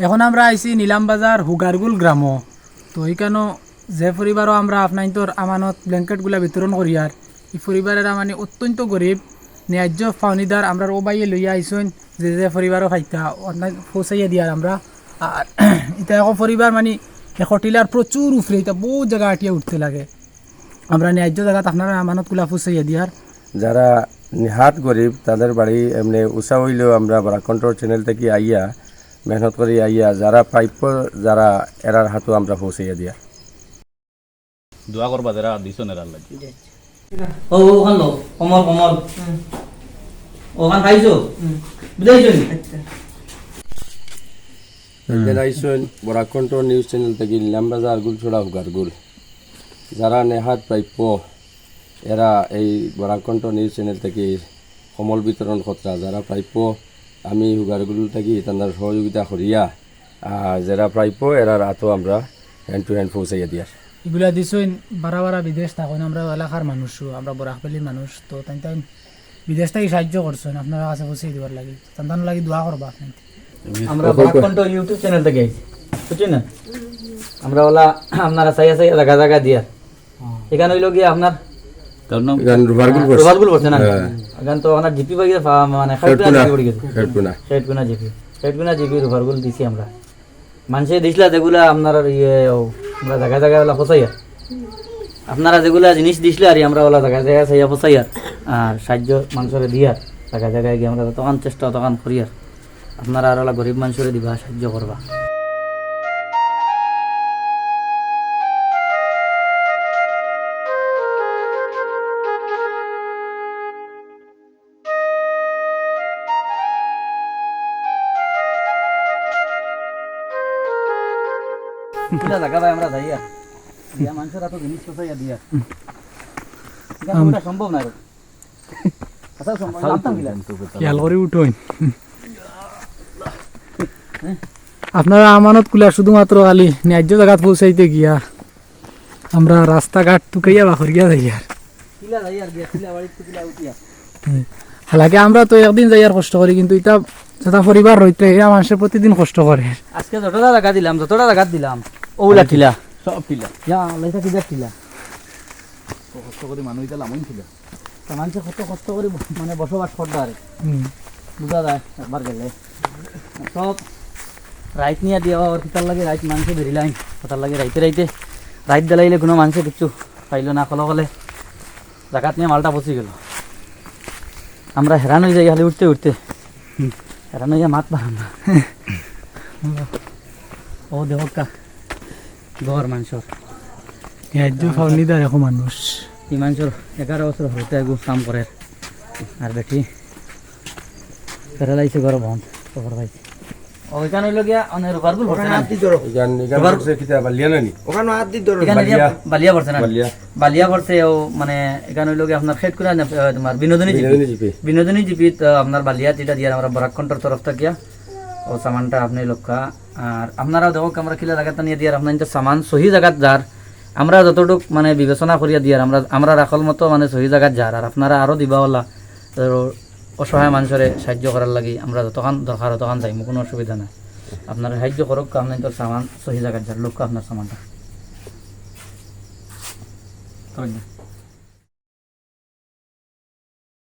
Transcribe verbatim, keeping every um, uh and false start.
এখন আমরা আইছি নিলাম বাজার হুগারগুল গ্রামো। তো ইকানো যে পরিবারও আমরা আপনাইন্তর আমানত ব্ল্যাঙ্কেটগুলা বিতরণ করিয়ার, ই পরিবারেরা মানে অত্যন্ত গরিব, ন্যায্য পাওনিদার। আমরার অউ ভাইয়ে লইয়া আইছইন, যে যে পরিবারও পাইতা অন্যায় পৌঁছাইয়া দিয়ার আমরা। আর ইতা এক পরিবার মানে এক টিলার প্রচুর উপরে, ইতা বউত জাগা আটিয়া উঠতে লাগে। আমরা ন্যায্য জাগাত আপনারার আমানতগুলা পৌঁছাইয়া দিয়ার। যারা নিহাত গরিব, তাদের বাড়ি এমনে উচা অইলেও আমরা বরাক কণ্ঠর চ্যানেল থাকি আইয়া, মেহনত করি আইয়া, যারা প্রাপ্য, যারা এরার হাতো আমরা পৌঁছাইয়া দিয়ার। দোয়া করবা যারা দিছইন এরার লাগি। ও, ও, ওখান লো, কমল, কমল। ওখান পাইছো? বুঝাইছো নি? আচ্ছা। এরা আইছইন বরাক কণ্ঠ নিউজ চ্যানেল থাকি নিলাম বাজার গুলছড়া হুগারগুল। যারা নেহাত প্রাপ্য, এরা এই বরাক কণ্ঠ নিউজ চ্যানেল থাকি কমল বিতরণ করতা। যারা প্রাপ্য, আমি হুগারগুল থাকি তান্দার সহযোগিতা করিয়া, আর যারা প্রাপ্য, এরার আতো আমরা হ্যান্ড টু হ্যান্ড পৌঁছাইয়া দিয়ার। ইগুলা দিছইন বারা বারা বিদেশ থাকইন, আমরা এলাকার মানুষও, আমরা বরাক ভ্যালির মানুষ, তো তাইন তাইন বিদেশ থাকি সাহায্য করছইন, আপনারার কাছে পৌঁছাই দিবার লাগি, তান তান লাগি দোয়া করবা আপনাইন। আমরা বরাক কণ্ঠ YouTube চ্যানেল থাকি আইছি, বুঝছইন না? আমরা ওলা আপনারা চাইয়া চাইয়া জাগা জাগা দিয়ার। এখান অইলো গিয়া আপনার তার নাম এখান রুফারগুল পড়ছে। রুফারগুল পড়ছে না? হ্যাঁ। এখান তো আপনার জিপি বাগিয়ে ফা-, মানে, ষাট কোনা জিপি পড়ে গেছে। ষাট কোনা। ষাট কোনা জিপি। ষাট কোনা জিপি রুফারগুল দিছি আমরা। মানষে দিছলা যেগুলা আপনার ইয়ে, ও, আমরা জাগা জাগা ওলা পৌঁছাইয়ার। আপনারা যেগুলা জিনিস দিছলা আর আমরা ওলা জাগা জাগা চাইয়া পৌঁছাইয়ার। আর সাহায্য মানষরে দিয়ার। জাগা জাগায় গিয়া আমরা যতখান চেষ্টা অতখান করিয়ার। আপনারা আর ওলা গরিব মানষরে দিবা, সাহায্য করবা। কিলা জাগা ভাই আমরা যাইয়া। দিয়া মানষর আতো জিনিস পৌঁছাইয়া দিয়া। ইটা আম- কোনটা সম্ভব না রে। আচ্ছা, সম্ভব, জানতাম কিলা। খেয়াল করি উঠইন। আপনারা আমানতগুলা শুধুমাত্র খালি ন্যায্য জাগাত পৌঁছাইতে গিয়া আমরা রাস্তাঘাট তুকাইয়া বা করিয়া যাইয়ার। কিলা যাইয়ার গিয়া, কিলা বাড়িত তো কিলা উঠিয়া। হুম। হালাকি আমরা তো একদিন যাইয়ার কষ্ট করি, কিন্তু ইতা যেটা পরিবার রইতে, এরা মানষে প্রতিদিন কষ্ট করে। আজকে যতটা জাগা দিলাম, যতটা জাগা দিলাম, ওগুলা টিলা। সব টিলা। ইয়া, আল্লাহ, ইটা কিতা টিলা? কষ্ট করি মানুষ ইটা লামইন টিলা। তা মানষে কত কষ্ট করি ব-, মানে বসবাস করতা আর। হুম। বুঝা যায় একবার গেলে। সব রাইত নিয়া দিয়া, আর কিতার লাগি রাইত মানষে বেরিলাইন, কিতার লাগি রাইতে রাইতে, রাইত দিলাইলে কুনু মানষে কিচ্ছু পাইলো না, কলে কলে জাগাত নিয়া মালটা পচি গেল। আমরা হেরান অই যাই খালি উঠতে উঠতে। হুম। হেরান অইয়া মাত পারাম না। ও দেখউক্কা, ঘর মানষর। ন্যায্য পাওনিদার এক মানুষ। ই মানষর এগারো বছর হইতে এগু কাম করের। আর বেটি প্যারালাইসে ঘর বন্ধ, খবর পাইছি। ও, ইখান অইলো গিয়া, মানে, রুফারগুল পড়ছে না? হাত দি ধরো। ইখান, ইখান রুফার- পড়ছে কিতা, বালিয়া না নি? ওখানে হাত দি ধরো। ইখান বালিয়া। এরিয়া বালিয়া পড়ছে না? বালিয়া। বালিয়া পড়ছে, ও, মানে, ইখান অইলো গিয়া আপনার ষাট কোনা, আহ, তোমার বিনোদিনী জিপি। বিনোদিনী জিপি। বিনোদিনী জিপিত, আহ, আপনার বালিয়া যেটা দিয়ার আমরা বরাক কণ্ঠর তরফ থাকিয়া, ও সামানটা আপনি লক্ষ্যা। আর আপনারা দেখউক্কা আমরা কিলা জাগাত নিয়া দিয়ার, আপনার ইনতে সামান সহি জাগাত যার। আমরা যতটুক, মানে, বিবেচনা করিয়া দিয়ার, আমরা, আমরা রাখল মতো, মানে, সহি জাগাত যার। আর আপনারা আরো দিবা ওলা, তো অসহায় মানষরে সাহায্য করার লাগি আমরা যতখান দরকার অতখান যাইমু, কুনু অসুবিধা নাই। আপনারা সাহায্য করউক্কা, আপনার তো সামান সহি জাগাত যার, লউক্কা আপনার সামানটা।